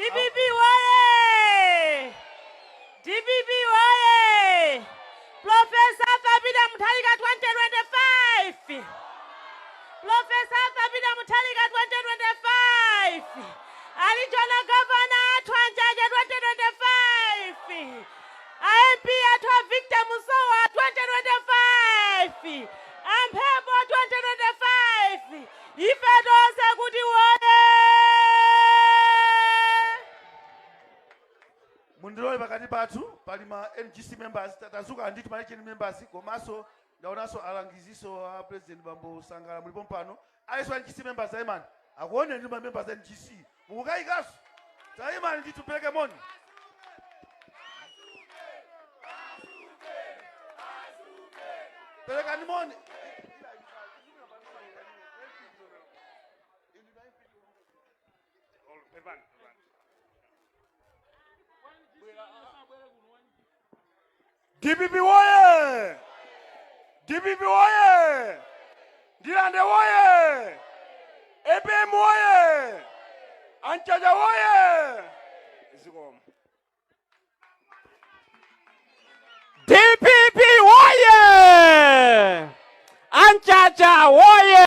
DPP woye! DPP woye! Professor Arthur Peter Mutharika 2025! Professor Arthur Peter Mutharika 2025! A regional governor athu a Mchacha 2025! A MP athu a Victor Musowa 2025! A Mphepo 2025! Ife tonse kuti woye! Mundilole, pakati pathu pali ma NGC members, tazuka ndithu, ma NGC members, komanso ndaonanso alangiziso a President Bambo Sangala mulipo mpano. Aliso NGC members, ayimani akuone ndi ma members a NGC, mukukayikaso, tayimani ndithu, pereke moni. Perekani moni. DPP woye! DPP woye! Ndirande woye! APM woye! A Mchacha woye! Zikomo. DPP woye! A Mchacha woye!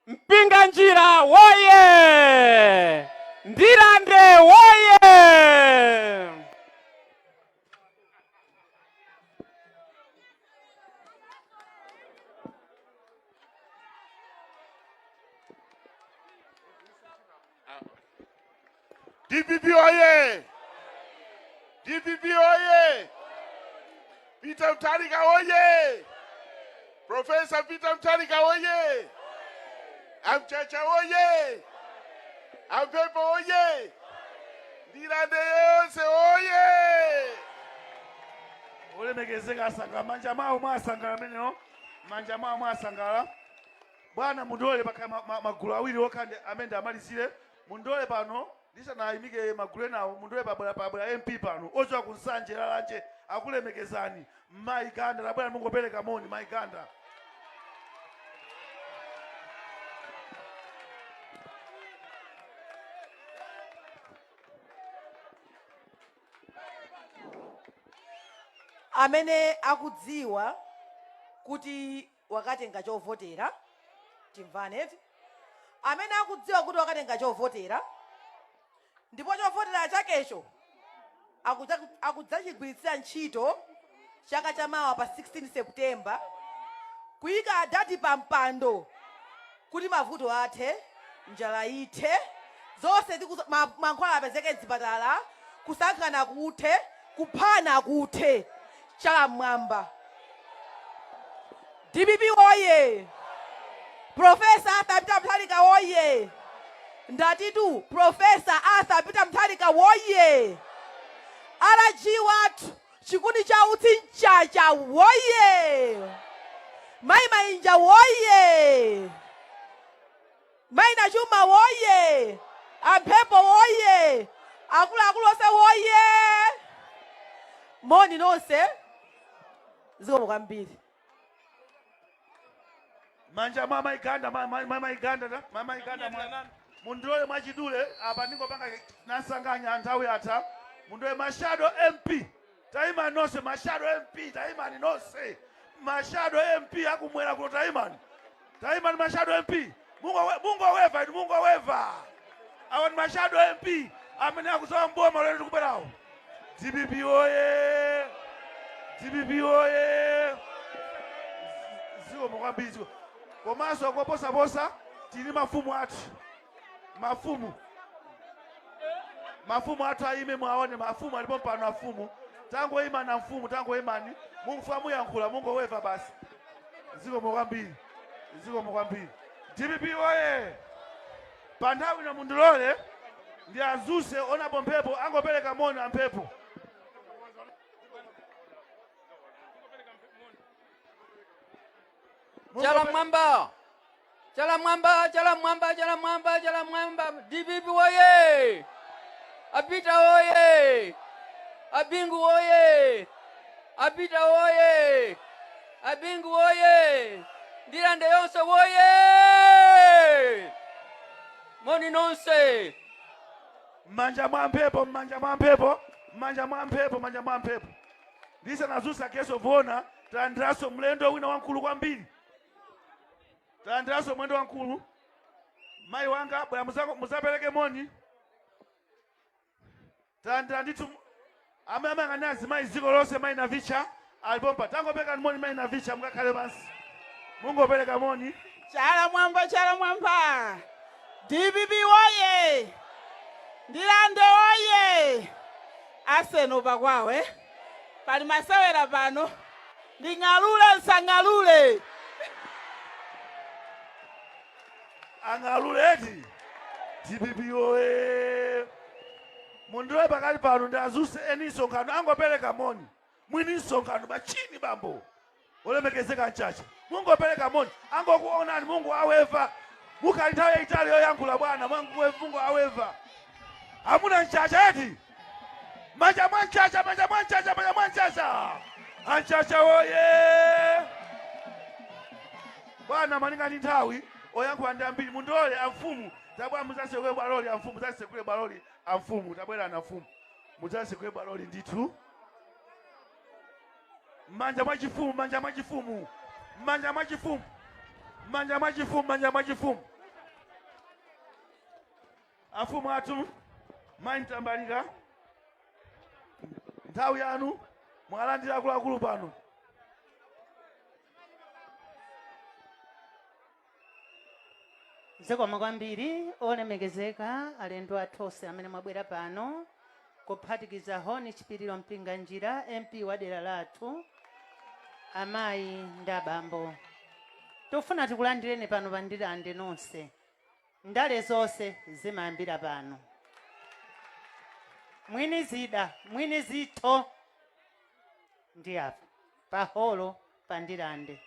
Mpinganjira woye! Ndirande woye! DPP oye! DPP oye! Peter Mutharika oye! Professor Peter Mutharika oye! A Mchacha oye! A Mphepo oye! Ndirande yonse oye! Olemekezeka asangala manja mwawo, mwasangala amenewo, manja mwawo mwasangala. Bwana, mundilole pakhala magulu awiri okha amene ndamalizire. Mundilole pano ndisanayimike magulu enawo, mundilole pabwera MP pano ochoka ku Nsanje Lalanje, akulemekezani. Mayi Ganda, labwera, mungopereka moni, Mayi Ganda. Amene akudziwa kuti wakatenga chovotera, timvane eti. Amene akudziwa kuti wakatenga chovotera ndipo chovotera chakecho akudzachigwiritsira ntchito chaka chamawa pa 16 September kuyika adadi pa mpando kuti mavuto athe, njala ithe, zonse mankhwala apezeke mzipatala, kusankhana kuthe, kuphana kuthe, chala mmwamba. DPP woye! Professor Arthur Peter Mutharika woye! Ndatitu Professor Arthur Peter Mutharika woye! RG wathu Chikuni cha Utsi Mchacha woye! Mai Mainja woye! Mai Nachuma woye! A Mphepo woye! Akuluakulu onse woye! Moni nonse, zikomo kwambiri. Manja mwa Mayi Ganda, Mayi Ganda, Mayi Ganda mwa. Mundilole mwachidule apa ndingopanga nasanganya, nthawi yatha. Mundilole, ma shadow MP, taimani nonse. Ma shadow MP, taimani nonse. Ma shadow MP akumwera kuno, taimani, taimani. Ma shadow MP, mungoweva inu, mungoweva. Awa ndi ma shadow MP amene akuzowa mboma lero tikubwerawo. DPP oye! DPP oye! Zikomo kwambiri, zikomo. Komanso koposaposa tili mafumu athu, mafumu athu aime mwaone. Mafumu alipo pano, afumu tangoimani, amfumu tangoimani, mumfa muyankhula, mungoweva basi. Zikomo kwambiri, zikomo kwambiri. DPP oye! Pa nthawi ino mundilole ndi azuse onapo Mphepo, angopereka moni a Mphepo. Chala mwamba, chala mwamba, chala mwamba, chala mwamba, chala mwamba! DPP woye! A Peter woye! A Bingu woye! A Peter woye! A Bingu woye! Ndirande yonse woye! Moni nonse. M'manja mwa mphepo, m'manja mwa mphepo, m'manja mwa mphepo, m'manja mwa mphepo. Ndisanadzutse guest of honor, talandiranso mlendo wina wamkulu kwambiri. Talandiranso mlendo wamkulu. Mayi wanga, bwera muzapereke moni. Talandira ndithu amene amayang'anira azimayi dziko lonse, mayi Navicha alipompa. Tangopereka moni, mayi Navicha, mukakhale pansi. Mungopereka moni. Chala mwamba, chala mwamba. DPP woye! Ndirande woye! Arsenal pakwawo eh? Pali masewera pano. Nding'alule nsang'alule. Ang'aluleti DPP oye! Mundilole pakali pano ndiwadzutse eni msonkhano angopereka moni. Mwini msonkhano machini bambo olemekezeka Mchacha, mungopereka moni, angokuonani, Mungu aweva. Mukali nthawi yayitali yoyankhula bwana, Mungu aweva. Amuna Mchacha eti? Manja mwa Mchacha, manja mwa Mchacha, manja mwa Mchacha. Amchacha woye! Bwana, malinga ndi nthawi, oyankhula ndi ambiri. Mundilole amfumu, tabwera mudzasekule bwaloli amfumu, mudzasekule bwaloli amfumu, tabwera na mfumu. Mudzasekule bwaloli ndithu. Manja mwa chifumu, manja mwa chifumu, manja mwa chifumu, manja mwa chifumu, manja mwa chifumu. Afumu athu, mayi Mtambalika, nthawi yanu mwalandira akuluakulu pano. Zikomo kwambiri, olemekezeka alendo athu onse amene mwabwera pano, kuphatikiza Hon Chipiliro Mpinganjira, MP wa dera lathu, amayi ndi abambo, tikufuna tikulandireni pano pa Ndirande nonse. Ndale zonse zimayambira pano. Mwini zida, mwini zitho ndi apa pa holo pa Ndirande.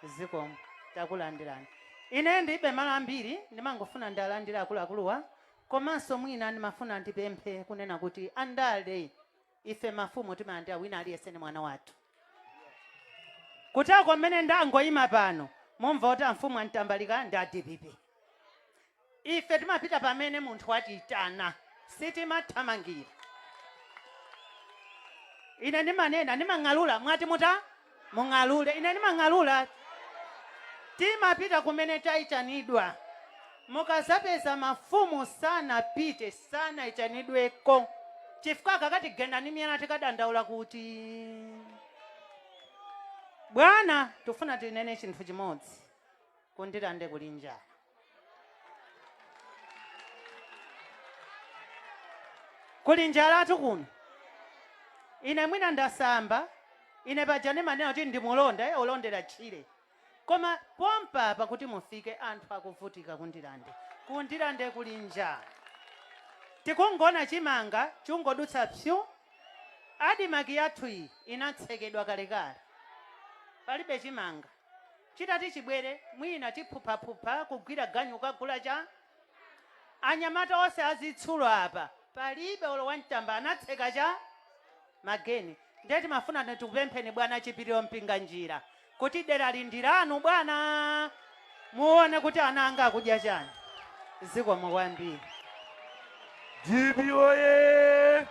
Zikomo, takulandirani. Ine ndilibe malo ambiri, ndimangofuna ndialandire akuluakuluwa, komanso mwina ndimafuna ndipemphe kunena kuti andale ife mafumu timalandira wina aliyense ndi mwana wathu. Kutako mmene ndangoyima pano mumva kuti amfumu a Mtambalika ndi a DPP. Ife timapita pamene munthu watiyitana, sitimathamangira. Ine ndimanena, ndimang'alula, mwati muta mung'alule, ine ndimang'alula. Timapita kumene tayitanidwa. Mukazapeza mafumu sanapite, sanayitanidweko, chifukwa akakatigenda ndi miyala tikadandaula kuti bwana. Tifuna tinene chinthu chimodzi, ku Ndirande kuli njala. Kuli njalatu kuno. Ine mwina ndasamba, ine paja ndimanena kuti ndi mulonda, olondera tchire. Koma pompa apa kuti mufike anthu akuvutika ku Ndirande. Ku Ndirande kuli njala. Tikungona chimanga chungodutsa pyu. ADMARC yathu iyi inatsekedwa kalekale. Palibe chimanga. Chitati chibwere mwina tiphuphaphupha kugwira ganyu kukagula cha anyamata onse azitsulo apa palibe olo wamtamba anatseka cha mageni. Ndiye timafuna tikupempheni bwana Chipiliro Mpinganjira kuti derali ndi lanu bwana, muone kuti ana anga akudya chani. Zikomo kwambiri. DPP oye!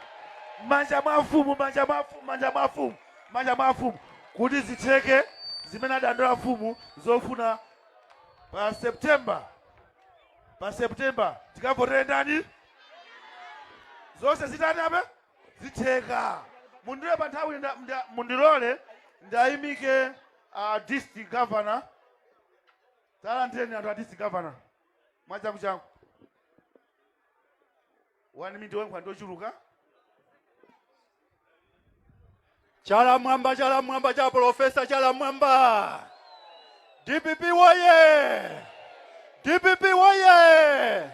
Manja mwa mfumu, manja mwa mfumu, manja mwa mfumu, manja mwa mfumu, kuti zitheke zimene adandaula mfumu zofuna pa September, pa September tikavotere ndani, zonse zitani ape zitheka. Mundilole pa nthawi mundilole ndayimike district governor. Talandireni anthu a district governor mwachangu changu. 1 minute wenkha ndochuluka. Chala mwamba, chala mwamba cha profesa, chala mwamba. DPP woye! DPP woye!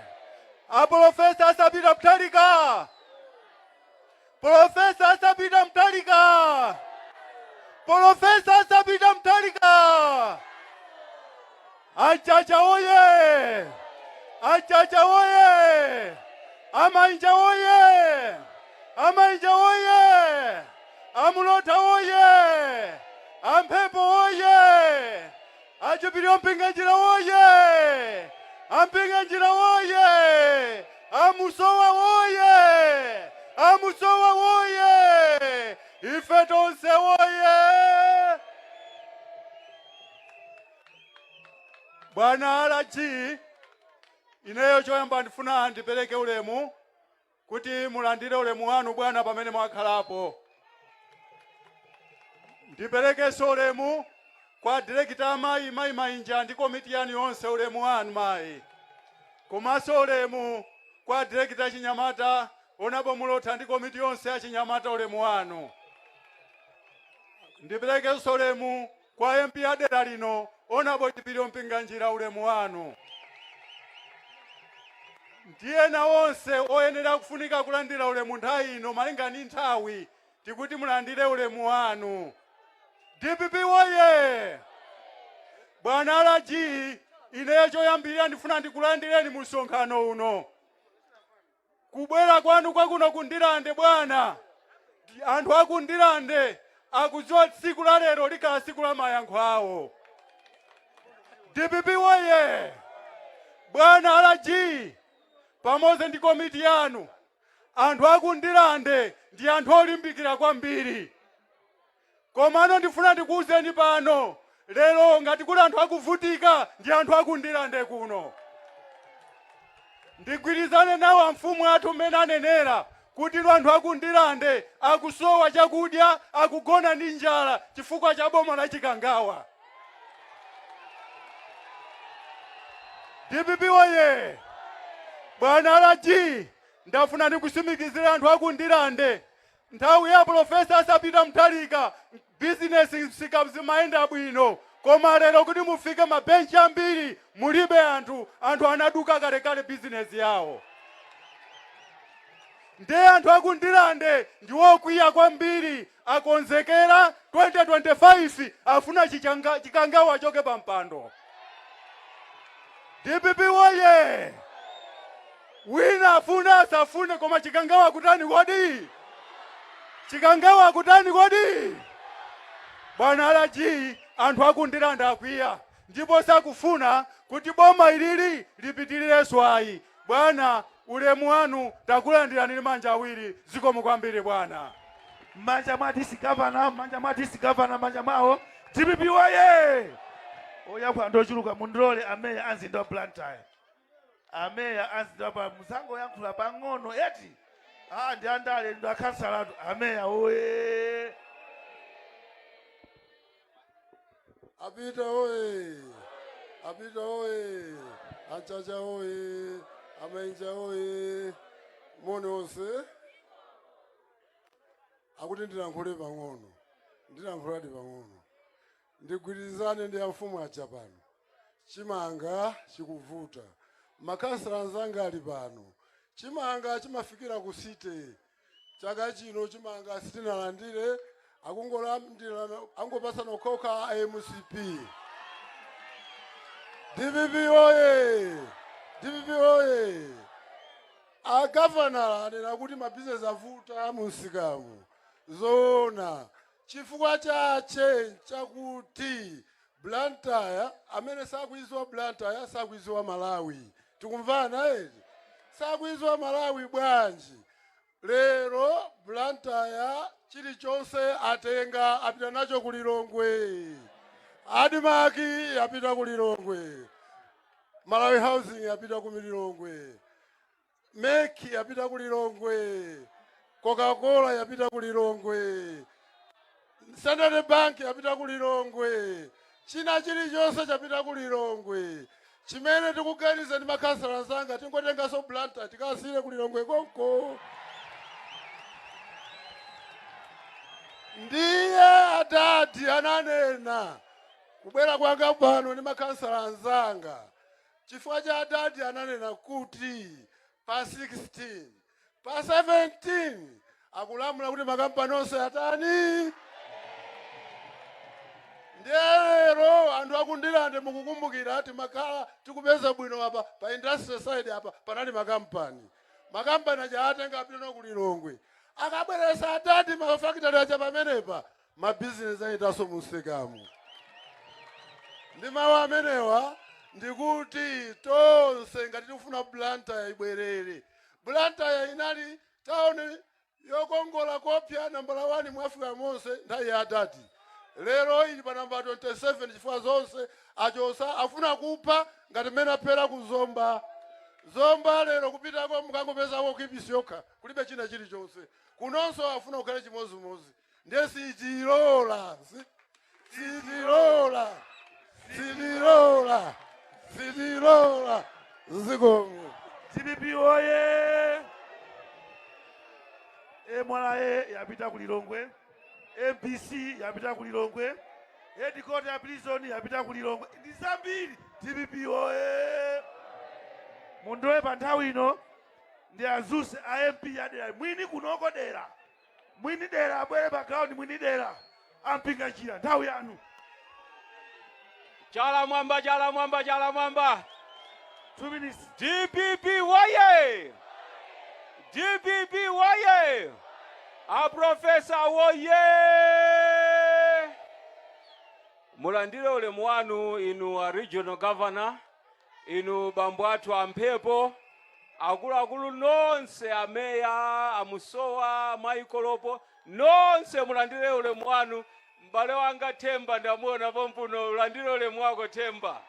A Profesa Arthur Peter Mutharika! Profesa Arthur Peter Mutharika! Profesa Arthur Peter Mutharika! Achacha woye! Achacha woye! Amainja woye! Amainja woye! Amulota woye! Amphepo woye! Achipiliro Mpinganjira woye! Ampinganjira woye! Amusowa woye! Amusowa woye! Ife tonse woye! Bwana RG, ineyo choyamba ndifuna ndipereke ulemu kuti mulandire ulemu wanu bwana pamene mwakhalapo. Ndiperekenso ulemu kwa direkita amayi, mayi Mainja, ndi komiti yanu yonse, ulemu wanu mayi. Komanso ulemu kwa direkita achinyamata, Honourable Mulotha, ndi komiti yonse achinyamata, ulemu wanu. Ndiperekenso ulemu kwa MP adera lino, Honourable Chipiliro Mpinganjira, ulemu wanu. Ndi ena onse oyenera kufunika kulandira ulemu nthawi ino, malinga ndi nthawi, tikuti mulandire ulemu wanu. DPP woye! Bwana RG, ineyo choyambirira ndifuna ndikulandireni mu msonkhano uno. Kubwera kwanu kwakuno ku Ndirande bwana, anthu aku Ndirande akudziwa tsiku la lero likhala tsiku la mayankho awo. DPP woye! Bwana RG pamodzi ndi komiti yanu, anthu aku Ndirande ndi anthu olimbikira kwambiri. Komano ndifuna ndikuwuzeni pano lero, ngati kuli anthu akuvutika ndi anthu aku Ndirande kuno. Ndigwirizane nawo amfumu athu mmene anenera kuti anthu aku Ndirande akusowa chakudya, akugona ndi njala chifukwa cha boma la Chikangawa. DPP woye! Bwana RG, ndafuna ndikutsimikizire anthu aku Ndirande, nthawi ya Professor Arthur Peter Mutharika bizinesi msika zimayenda bwino, koma lero kuti mufike mabenchi ambiri mulibe anthu, anthu anaduka kalekale bizinesi yawo. Ndiye anthu aku Ndirande ndi okwiya kwambiri, akonzekera 2025, afuna Chikangawa achoke pa mpando. DPP woye! Wina afune asafune, koma Chikangawa kutani kodi? Chikangawa kutani kodi? Bwana RG, anthu aku Ndirande akwiya ndipo sakufuna kuti boma ilili lipitirirenso ayi. Bwana, ulemu wanu, takulandirani ndi manja awiri. Zikomo kwambiri bwana. M'manja mwa DC Governor, m'manja mwa DC Governor, m'manja mwawo. DPP woye! Oyankhula ndochuluka, mundilole ameya a mzinda wa Blantyre. Ameya a mzinda wa Blantyre, muzangoyankhula pang'ono eti? Ah, ndi andale ndi akhansalatu. Ameya oye! Apita oye! Apita oye! Achacha oye! Amainja oye! Moni onse. Akuti ndilankhule pang'ono, ndilankhuladi pang'ono. Ndigwirizane ndi amfumu aja pano. Chimanga chikuvuta, makhansala anzanga ali pano. Chimanga chimafikira ku city. Chaka chino chimanga sitinalandire, akungolandira, angopasana okhaokha a MCP. DPP oye! DPP oye! Agavanala anena kuti mabizinesi avuta mumsikamu. Zoona, chifukwa chache chakuti Blantyre, amene sakuiziwa Blantyre sakuiziwa Malawi. Tikumvana eti? Sakuiziwa Malawi bwanji? Lero Blantyre chilichonse atenga, apita nacho ku Lilongwe. ADMARC yapita ku Lilongwe, Malawi Housing yapita ku Lilongwe, MEC yapita ku Lilongwe, Coca-Cola yapita ku Lilongwe, Standard Bank yapita ku Lilongwe, china chilichonse chapita ku Lilongwe. Chimene tikuganiza ndi makhansala anzanga, tingotenganso Blantyre tikasiyire ku Lilongwe konko. Ndiye adadi ananena kubwera kwanga pano ndi makhansala anzanga chifukwa cha adadi ananena kuti pa 16, pa 17 akulamula kuti makampani onse atani. Ndiye lero anthu akundilande mukukumbukira timakhala tikupeza bwino apa pa industry side, apa panali makampani. Makampani aja atenga apita nawo ku Lilongwe. Akabweresa adadi mafakitali aja pamenepa, mabizinesi ayitanso mumsikamu. Ndi mawu amenewa ndikuti tonse ngati tikufuna Blantyre ibwerere. Blantyre inali town yokongola kopya nambala 1 mu Africa monse nthawi ya adadi. Lero ili pa namba 27 chifukwa zonse achosa, afuna kupha ngati mmene aphera ku Zomba. Zomba lero kupitako mukangopezako kipisi yokha, kulibe china chilichonse. Kunonso afuna kukhale chimozimozi. Ndiye sitilola, sitilola, sitilola, sitilola. Zikomo. DPP oye! MRA yapita ku Lilongwe, MBC yapita ku Lilongwe, headquarter ya prison yapita ku Lilongwe, ndi zambiri. DPP oye! Mundilowe pa nthawi ino ndi azuse a MP adera mwini kunoko dera mwini dera abwere pa ground mwini dera a Mpinganjira, nthawi yanu. Chala mwamba, chala mwamba, chala mwamba. 2 minutes. DPP woye! DPP woye! A professor woye! Mulandire ulemu wanu inu a regional governor, inu bambo athu amphepo, akuluakulu nonse, ameya, amusowa, maikolopo nonse, mulandire ulemu wanu. M'bale wanga Themba ndamuona pompuno, ulandire ulemu wako Themba.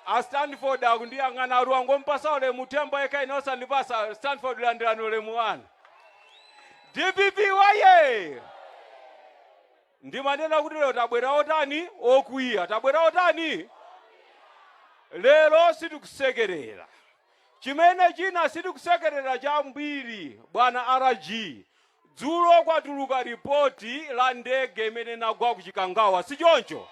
A Stanford akundiyang'ana ati wangompasa ulemu Themba yekha, ine osandipasa. Stanford, landirani ulemu wanu. DPP waye! Ndimanena kuti lero tabwera otani? Okwiya. Tabwera otani? Lero sitikusekerera. Chimene china sitikusekerera chambiri, bwana RG, dzulo kwatuluka ripoti la ndege imene inagwa ku Chikangawa, si choncho?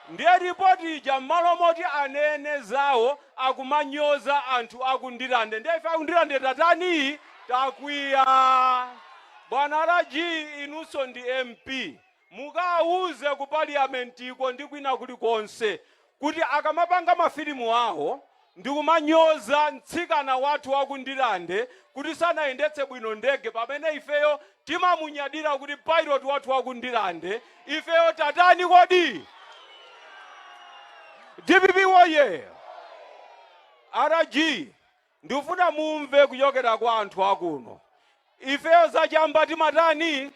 Ndiye ripoti ija m'malo moti anene zawo akumanyoza anthu aku Ndirande. Ndiye ife aku Ndirande tatani? Takwiya. Bwana RG, inunso ndi MP, mukawuze ku paliamentiko ndi kwina kulikonse kuti akamapanga mafilimu awo ndikumanyoza mtsikana wathu wa ku Ndirande kuti sanayendetse bwino ndege, pamene ifeyo timamunyadira kuti pilot wathu wa ku Ndirande, ifeyo tatani kodi? DPP woye! RG, ndikufuna mumve kuchokera kwa anthu akuno. Ifeyo zachamba timatani?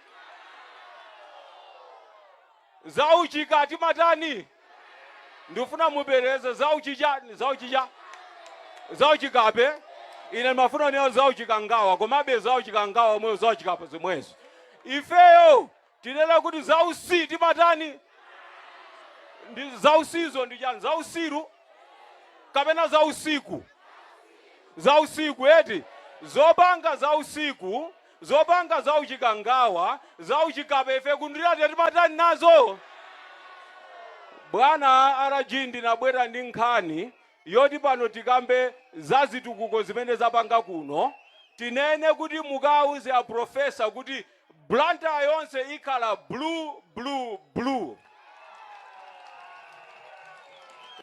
Zauchika timatani? Ndikufuna mupereze zauchicha, zauchicha, zauchikape. Ine ndimafuna niyo zauchikangawa, komabe zauchikangawa omweyo, zauchikape zomwezo. Ifeyo tinena kuti zausi timatani? Ndi zausizo ndi chani? Zausiru kapena zausiku? Zausiku eti? Zopanga zausiku, zopanga zauchikangawa, zauchikape, ife ku Ndirande timatani nazo? Bwana RG, ndinabwera ndi nkhani yoti pano tikambe za zitukuko zimene zapanga kuno. Tinene kuti mukauze a professor kuti Blantyre yonse ikhala blue, blue, blue.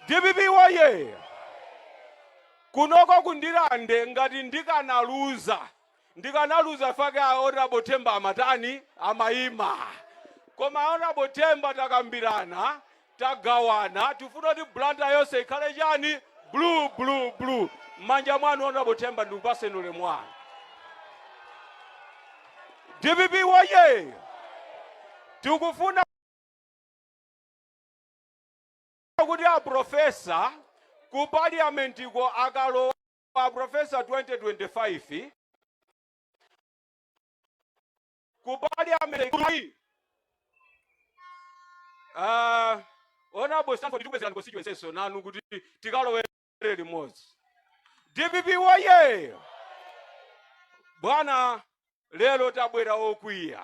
DPP woye! Kunoko ku Ndirande ngati ndikanaluza, ndikanaluza fake a Honorable Themba amatani? Amayima. Koma Honorable Themba takambirana, tagawana, tifuna kuti Blantyre yonse ikhale chani? Blue, blue, blue. M'manja mwanu Honorable Themba, ndikupaseni ulemu wanu. DPP woye! Tikufuna kuti a professor ku parliamentiko akalowa a professor 2025 ku parliament, Honorable Stanford, tikubwezerani constituency nanu kuti tikalowere limodzi. DPP woye! Bwana, lero tabwera okwiya,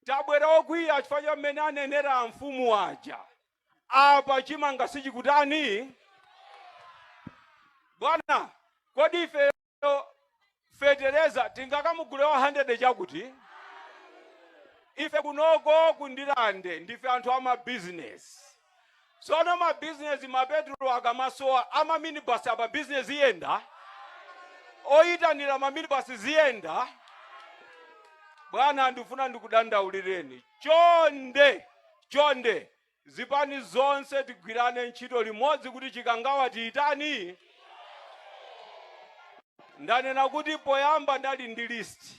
tabwera okwiya chifukwa cha mmene anenera mfumu aja apa. Chimanga sichikutani, bwana? Kodi ife fetereza tingakamugule wa 100 chakuti? Ife kunoko ku Ndirande ndife anthu amabizinesi. Tsono mabizinesi, mapetulo akamasowa, amaminibasi apa bizinesi iyenda? Oyitanira maminibasi ziyenda? Bwana, ndifuna ndikudandaulireni, chonde chonde, zipani zonse tigwirane ntchito limodzi kuti Chikangawa tiyitani. Ndanena kuti poyamba ndali ndi list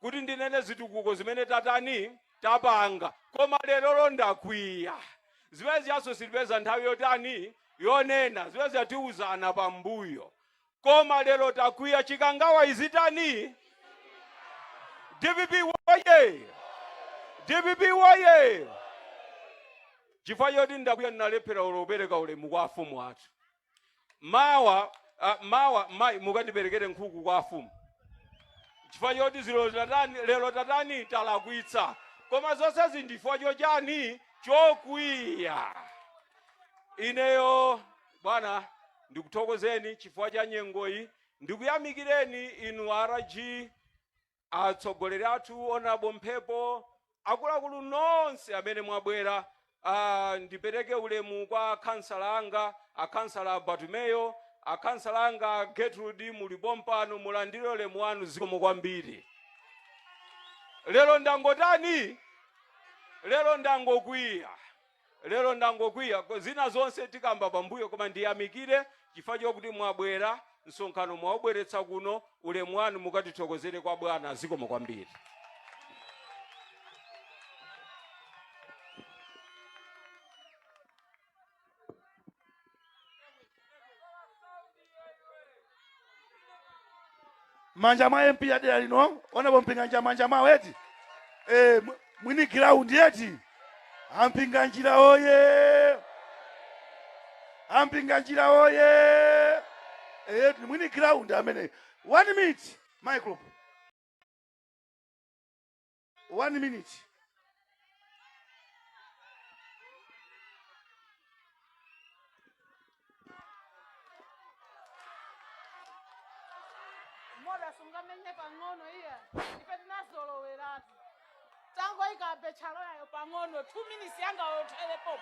kuti ndinene zitukuko zimene tatani tapanga, koma lerolo ndakwiya. Zimene ziyaso sitipeza nthawi yotani yonena, zimene ziyatiuzana pambuyo. Koma lero takwiya. Chikangawa izitani? DPP woye! DPP woye! Chifukwa choti ndakwiya ndinalephera ulopereka ulemu kwa afumu athu. Mawa mawa mayi mukandiperekere nkhuku kwa afumu, chifukwa choti zilo tatani lero tatani talakwitsa. Koma zonsezi ndi chifukwa chochani? Chokwiya. Ineyo bwana ndikuthokozeni chifukwa cha nyengoyi, ndikuyamikireni inu RG, atsogoleri athu Honorable Mphepo, akuluakulu nonse amene mwabwera. Ndipereke ulemu kwa akhansala anga, akhansala a Bartumeyo, akhansala anga Gertrude, mulipo mpano, mulandire ulemu wanu. Zikomo kwambiri. Lero ndangotani? Lero ndangokwiya, lero ndangokwiya. Zina zonse tikamba pambuyo, koma ndiyamikire chifukwa chokuti mwabwera, msonkhano mwaubweretsa kuno. Ulemu wanu, mukatithokozere kwa bwana. Zikomo kwambiri. Manja mwa MP adera lino, onapo Mpinganjira, manja mwawo eti. Eh, mwini ground eti. Ampinganjira oye! Ampinganjira oye! Eh, mwini ground amene. One minute, Michael. One minute. Moda sungamenye pang'ono iya, ife tinazoloweratu. Tangoika betchalo yayo pang'ono, 2 minutes yanga oterepo.